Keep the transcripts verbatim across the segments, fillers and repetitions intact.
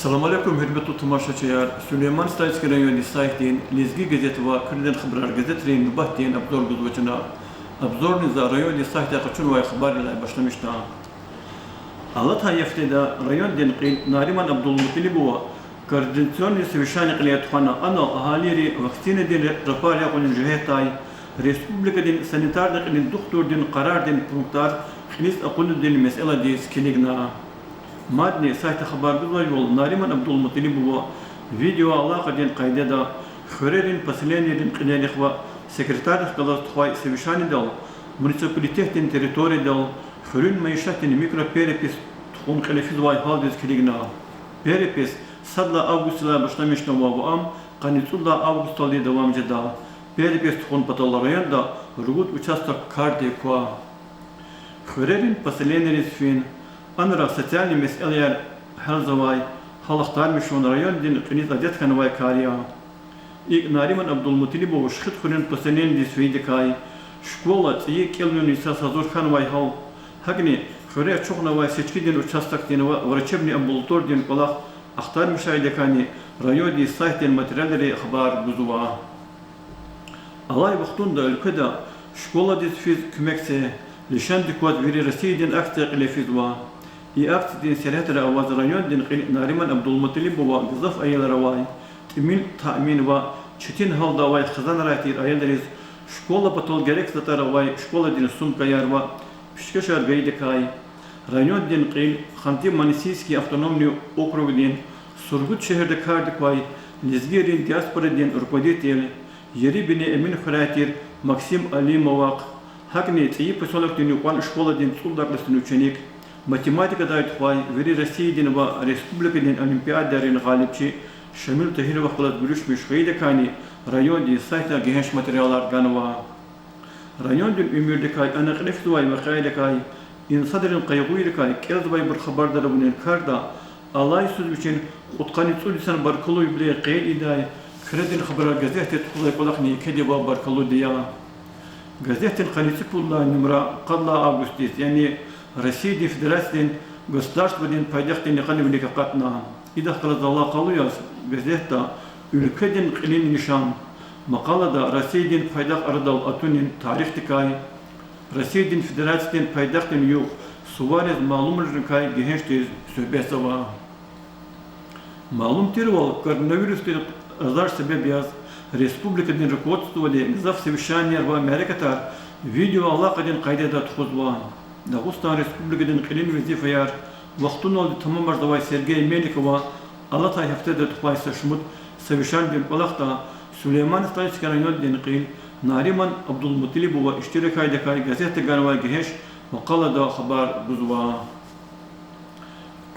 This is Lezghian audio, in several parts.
Салам алейкум, гьуьрметлу тамашачияр! Сулейман-Стальский райондин сайтдин Лезги газет ва Куьредин хабарар газетрин нубатдин обзор гузва чна. Обзорни за райондин сайтдай къачунвай хабаррилай башламишда. Алатай гьафтеда райондин кьил Нариман Абдулмуталибова координационный совещание кьиле тухвана, анал агьалийри вакцинадин ре-, рапар ягъунин жигьетдай республикадин санитарный кьилин духтурдин къарардин пунктар кьилиз акъудунин месэладиз килигна. Мадни сайтда хабар гузвайвал, Нариман Абдулмуталибова видеоалакъадин къайдада хуьрерин поселенийрин кьилерихъ ва секретаррихъ галаз тухвай совещанидал муниципалитетдин территориядал хуьруьн майишатдин микроперепись тухун кьиле физвай гьалдиз килигна. Перепись сад лагьай августдилай башламишнава ва ам къанни цӀуд лагьай августдалди давам жеда. Перепись тухун патал районда ругуд участок кардик ква. Хуьрерин поселенийриз фин, анра социальный месэлаяр гьялзавай, гьал ахтармишун райондин кьилиз адет хьанвай кар я. ИкӀ Нариман Абдулмуталибова Шихидхуьруьн поселениедиз фейидакай, школа цӀийи кӀелунин йисаз гьазур хьанвай гьал, гьакӀни хуьре ачухнавай сечкидин участокдин ва врачебный амбулаториядин кӀвалах ахтармишайдакайни райондин сайтдин материалри хабар гузва. Алай вахтунда уьлкведа Школадиз физ куьмек це, лишандик кваз вири Россиядин акция кьиле физва. И акциядин сергьятра аваз райондин кьил Нариман Абдулмуталибова гзаф аялар авай, тӀимил таъмин ва четин гьалда авай хизанрай тир аялриз школа патал герек затӀар авай школадин сумкаяр ва пишкешар гайидакай, райондин кьил Ханты-Мансийский автономный округдин Сургут шегьерда кардик квай лезгийрин диаспорадин руководитель, Ерибине Эминхуьряй тир Максим Алимовахъ, гьакӀни цӀийи посёлокдин юкьван школадин цӀуд лагьай классдин ученик, математикадай тухвай вири Россиядин ва республикадин олимпиадайрин гъалибчи Шамил Тагьировахъ галаз гуьруьшмиш хьайидакайни райондин сайтда гегьенш материалар ганва. Райондин уьмуьрдикай, ана кьиле физвай вакъиайрикай, инсанрин къайгъуйрикай кӀелзавайбур хабардар авунин карда алай йисуз вичин кьудкъанни цӀуд йисан баркаллу юбилей къейд ийидай Куьредин хабарар газетди тухузвай кӀвалахни квевай баркаллуди я. Газетдин къанни цӀипуд лагьай нумра къад лагьай августдиз, яни Россиядин Федерациядин государстводин пайдахдин йикъан вилик акъатна. Идахъ галаз алакъалу яз газетда уьлкведин кьилин лишан макъалада Россиядин пайдах арадал атунин тарихдикай, Россиядин Федерациядин пайдахдин югъ сувариз малумарикай гегьеншдиз суьгьбетзава. Малум тирвал, коронавирусдин азар себеб яз республикадин руководстводи гзаф совещанияр ва мярекатар видеоалакъадин къайдада тухузва. Дагъустан Республикадин кьилин везифаяр вахтуналди тамамарзавай Сергей Меликова алатай гьафтеда тухвай са шумуд совещанидин кӀвалахда Сулейман-Стальский райондин кьил Нариман Абдулмуталибова иштиракайдакай газетда ганвай гегьенш макъалада хабар гузва.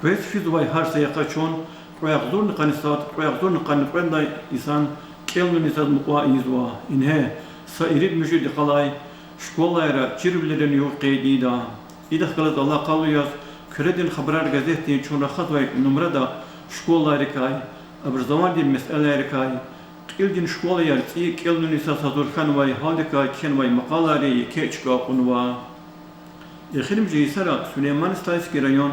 Къвез физвай гьар са йикъа чун кьве агъзурни къанни сад, кьве агъзурни къанни кьвед лагьай йисан кӀелунин йисаз мукьва ийизва. Ингье, са ирид муьжуьд йикъалай школайра чирвилерин югъ къейд ийида. Идахъ галаз алакъалу яз Куьредин хабарар газетдин чун рахазвай нумрада школайрикай, образованидин месэлайрикай, кьилдин школаяр цӀийи кӀелунин йисаз гьазур хьанвай гьалдикай кхьенвай макъалайри еке чка кьунва. Эхиримжи йисара Сулейман-Стальский район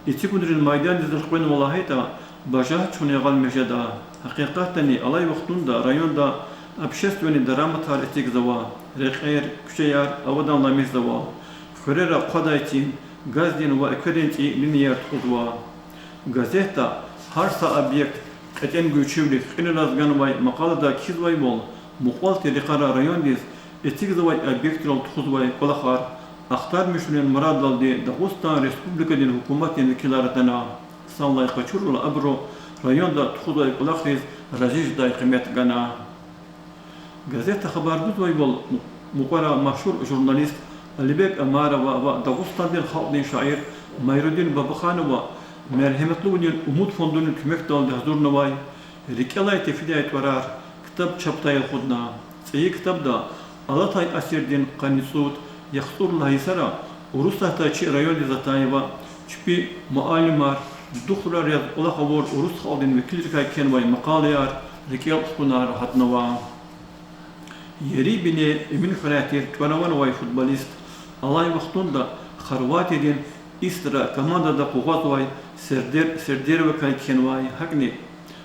эцигунрин майдандиз элкъвенва лагьайтӀа, бажагьат чун ягъал межеда. Гьакъикъатдани алай вахтунда районда общественный дараматар эцигзава, рекьер, куьчеяр аваданлай михьзава, хуьрера хъвадай цин, газдин ва экверин цӀийи линияр тухузва. Газетда гьар са объект кьетӀен гуьйчивилик кьилелаз ганвай макъалада кхьизвайвал, мукьвал тир йикъара райондиз эцигзавай объектрал тухузвай кӀвалахар ахтармишунин мураддалди Дагъустан Республикадин гьукуматдин векилар атана. Санлай къачурла, абуру районда тухузвай кӀвалахриз рази жедай къимет гана. Газетда хабар гузвайвал, му-, мукьвара машгьур журналист Алибег Омарова ва Дагъустандин халкьдин шаир Майрудин Бабаханова мергьеметлувилин Умуд фондунин куьмекдалди гьазурнавай РикӀелай тефидай тӀварар ктаб чапдай элкъудна. ЦӀийи ктабда алатай асирдин къанни цӀуд, яхцӀур лагьай йисара Урусатдай чи райондиз атайла, чпи муаллимар, духтурар яз кӀвалах авур урус халкьдин векилрикай кхьенвай макъалаяр, рикӀел хкунар гьатнава. Ерибине Эминхуьряй тир тӀвар-ван авай футболист алай вахтунда Хорватиядин Истра командада къугъвазвай Сердер-, Сердеровакай кхьенвай, гьакӀни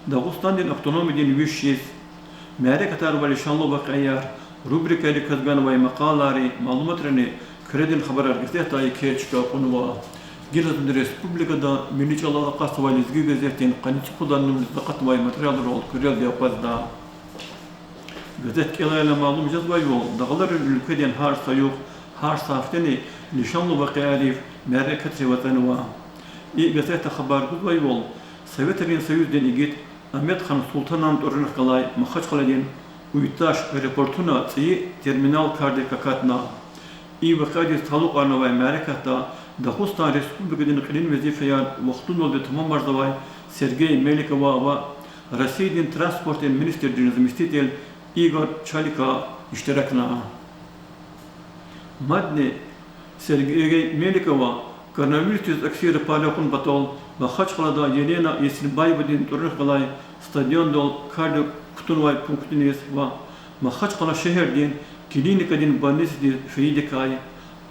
Дагъустандин автономиядин виш йис, мярекатар ва лишанлу вакъиаяр рубрикайриказ ганвай макъалайрин малуматрини Куьредин хабарар газетдай еке чка кьунва. Гила зун республикада милли чӀалал акъатзавай Лезги газетдин къанни цӀукьуд лагьай нумрадиз акъатнавай материалрал куьрелди акъвазда. Газет кӀелайла малум жезвайвал, дагъларин уьлкведин гьар са югъ, гьар са гьафтени лишанлу вакъиайрив, мярекатрив ацӀанва. И газетда хабар гузвайвал, Советрин Союздин игит Амедхан Султанан тӀварунихъ галай Махачкъаладин Уйташ аэропортуна цӀийи терминал кардик акатна. И вакъиадиз талукьарнавай мярекатда Дагъустан Республикадин кьилин везифаяр вахтуналди тамамарзавай Сергей Меликова ва Россиядин транспортдин министрдин заместитель Игорь Чаликов иштиракна. Мадни Сергей Меликова коронавирусдиз акси рапарин кьун патал Махачкъалада Елена Есенбаевадин тӀварунихъ галай стадиондал кардик кутунвай пунктуниз ва Махачкъала шегьердин клиникадин больницадиз фейидакай,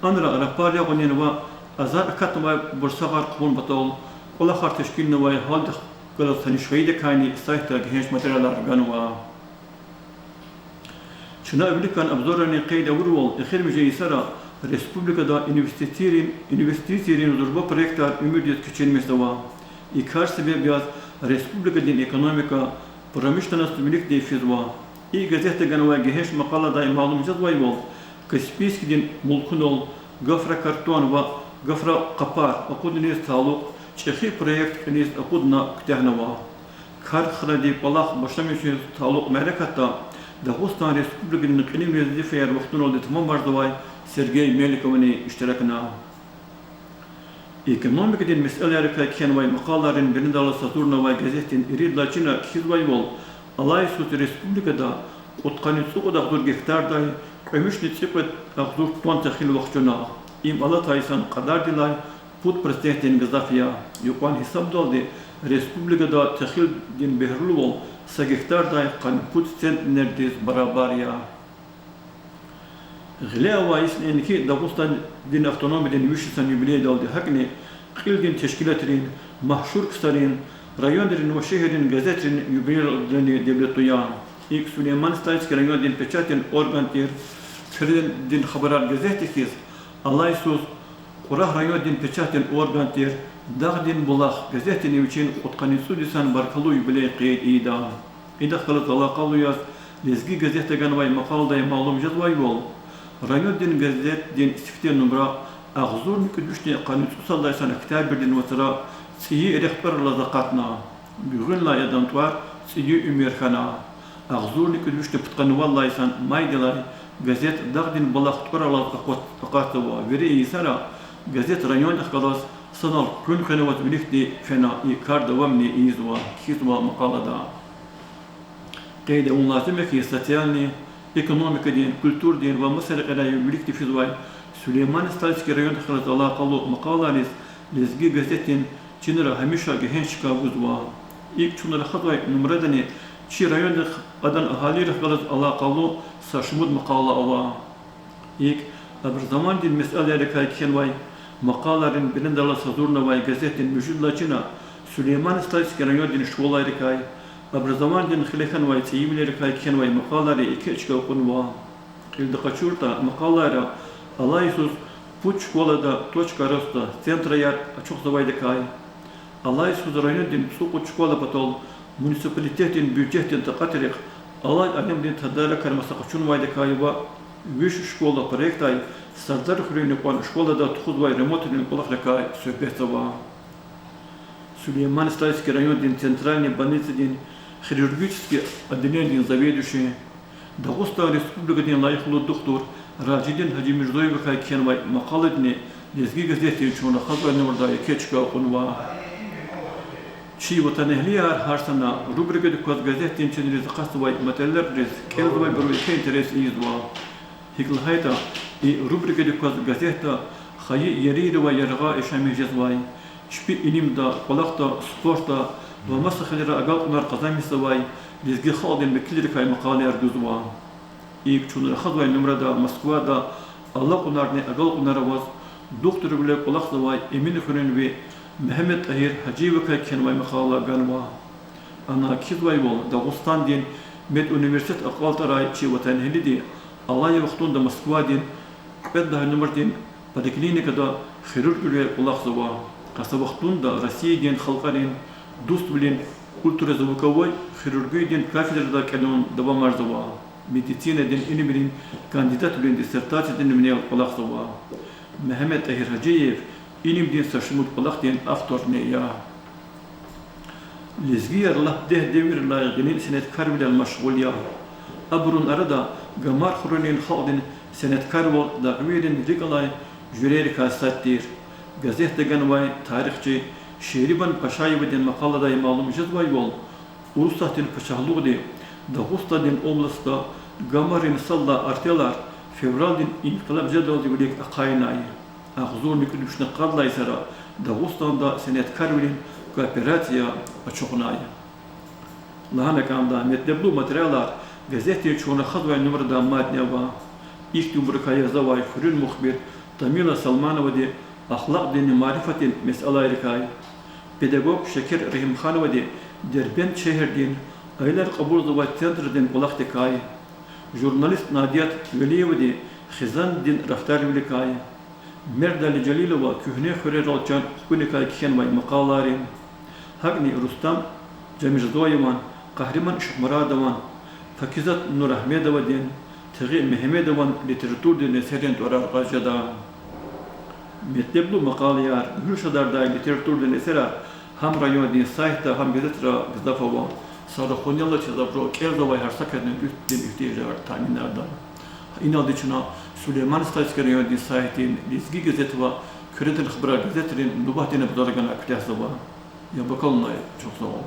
анра рапар ягъунин ва азар акатнавай бурсагъар хъувун патал кӀвалахар тешкилнавай гьалдихъ галаз таниш хьайидакайни сайтда гегьенш материалар ганва. Чна виликан обзоррани къейд авурвал, эхиримжи йисара республикада инвестицийрин, инвестицийрин зурба проектар уьмуьрдиз кечирмишзава. И кар себеб яз республикадин экономика, промышленность виликди физва. И газетда ганвай гегьенш макъаладай малум жезвайвал, Каспийскдин мулкунал гофрокартон ва гофроқапар акъудуниз талукь чӀехи проект кьилиз акъудна куьтягьнава. Карханадин кӀвалах башламишунриз талукь мярекатда Дагъустан Республикадин кьилин везифаяр вахтуналди тамамарзавай Сергей Меликовани иштиракна. Экономикадин месэлайрикай кхьенвай макъалайрин бинедаллаз гьазурнавай газетдин ирид лагьай чина кхьизвайвал, алай йисуз республикада кьудкъанни цӀукьуд агъзур гектардай кьве вишни цӀикьвед агъзур тонн техил вахчуна. Им алатай йисан кьадардилай пуд процентдин гзаф я. Юкьван гьисабдалди республикада техилдин бегьерлувал са гектардай къанни пуд центнердиз барабар я. Гъиле авай йисни инки Дагъустандин автономиядин виш йисан юбилейдалди гьакӀни кьилдин тешкилатрин, машгьур ксарин, районрин ва шегьеррин газетрин юбилейрални девлетлу я. ИкӀ, Сулейман-Стальский райондин печатдин орган тир Куьредин хабарар газетди хьиз, алай йисуз Кьурагь райондин печатдин орган тир Дагъдин булах газетдини вичин кьудкъанни цӀуд йисан баркаллу юбилей къейд ийида. Идахъ галаз алакъалу яз Лезги газетда ганвай макъаладай малум жезвайвал, райондин газетдин сифте нумра агъзурни кӀуьд вишни къанни цӀусад лагьай йисан октябрдин вацра цӀийи рехъ тӀвар алаз акъатна. Гуьгъуьнлай адан тӀвар ЦӀийи уьмуьр хьана. Агъзурни кӀуьд вишни пудкъанни вад лагьай йисан майдилай газет Дагъдин булах тӀвар алаз акъат-, акъатзава. Вири йисара газет райондихъ галаз санал къуьн хвенваз виликди фена, и кар давамни ийизва, кхьизва макъалада. Къейд авун лазим я хьи, социальный, экономикадин, культурадин ва маса рекьерай виликди физвай Сулейман-Стальский райондихъ галаз алакъалу макъалайриз Лезги газетдин чинра гьамиша гегьенш чка гузва. ИкӀ, чун рахазвай нумрадани чи райондихъ, адан агьалийрихъ галаз алакъалу са шумуд макъала ава. ИкӀ, образованидин месэлайрикай кхьенвай макъалайрин бинедаллаз гьазурнавай газетдин муьжуьд лагьай чина Сулейман-Стальский райондин школайрикай, образованидин хиле хьанвай цӀийивилерикай кхьенвай макъалайри еке чка кьунва. Кьилди къачуртӀа, макъалайра алай йисуз пуд школада точка роста, центраяр ачухзавайдакай, алай йисуз райондин цӀукьуд школа патал муниципалитетдин бюджетдин такьатрихъ алай алимдин тадаракар маса къачунвайдакай ва виш школа проектдай Сардархуьруьн юкьван школада тухузвай ремонтрин кӀвалахрикай суьгьбетзава. Сулейман-Стальский райондин центральный больницадин хирургический отделениедин заведующий, Дагъустан Республикадин лайихлу духтур Ражидин Гьажимирзоевакай кхьенвай макъаладини Лезги газетдин чун рахазвай нумрадай еке чка кьунва. Чи ватанэгьлияр гьар сана рубрикадик кваз газетдин чинриз акъатзавай материалриз кӀелзавайбуру еке интерес ийизва. ГьикӀ лагьайтӀа, и рубрикадик кваз газетда хайи ерийривай яргъа яшамиш жезвай, чпи илимда, кӀвалахда, спортда ва маса хилера агалкьунар къазанмишзавай лезги халкьдин векилрикай макъалаяр гузва. ИкӀ, чун рахазвай нумрада Москвада алакьунарни агалкьунар аваз Духтурвиле кӀвалахзавай Эминхуьруьнви Мегьамед-Тагьир Гьажиевакай кхьенвай макъала ганва. Ана кхьизвайвал, Дагъустандин медуниверситет акьалтӀарай чи ватанэгьлиди алай вахтунда Москвадин кьвед лагьай нумрадин поликлиникада хирургвиле кӀвалахзава. Къе са вахтунда Россиядин халкьарин дуствилин ультразвуковой хирургиядин кафедрада кьиле давамарзава. Медицинадин илимрин кандидатвилин диссертациядин винел кӀвалахзава. Мегьамед-Тагьир Гьажиев илимдин са шумуд кӀвалахдин авторни я. Лезгияр лап дегь девирдилай гъилин сеняткарвилел машгъул я. Абурун арада гамар хуьруьнвилин халкьдин сеняткарвал дагъвийрин рикӀ алай жуьрейрикай сад тир. Газетда ганвай тарихчи Шерибан Пашаевадин макъаладай малум жезвайвал, Урусатдин пачагьлугъди Дагъустандин областда гамаррин сад лагьай артелар февралдин инкъилаб жедалди вилик ахъайнай. Агъзурни кӀуьд вишни къад лагьай йисара Дагъустанда сеняткарвилин кооперация ачухнай. Лагьана кӀанда, метлеблу материалар газетдин чун рахазвай нумрада мадни ава. Ихьтинбурукай язавай хуьруьн мухбир Тамила Салмановади ахлакьдинни марифатдин месэлайрикай, педагог Шекер Рагьимхановади Дербент шегьердин аялар кьабулзавай центрдин кӀвалахдикай, журналист Надият Велиевади хизандин рафтарвиликай, Мердали Жалилова куьгьне хуьрерал чан хкуникай кхьенвай макъалайрин, гьакӀни Рустам Жамирзоеван, Къагьриман Шихмурадован, Пакизат Нурагьмедовадин, Тагъи Мегьамедован литературадин эсеррин тӀварар кьаз жеда. Метлеблу макъалаяр, гуьгьуьл шадардай литературадин эсерар гьам райондин сайтда, гьам газетра гзаф ава. Са рахунал чаз абуру кӀелзавай гьар са касдин ихтияжар таъминарда. Иналди чна Сулейман-Стальский райондин сайтдин Лезги газет ва Куьредин хабарар газетрин нубатдин обзор ганвай куьтягьзава. Яб акалунай чухсагъул.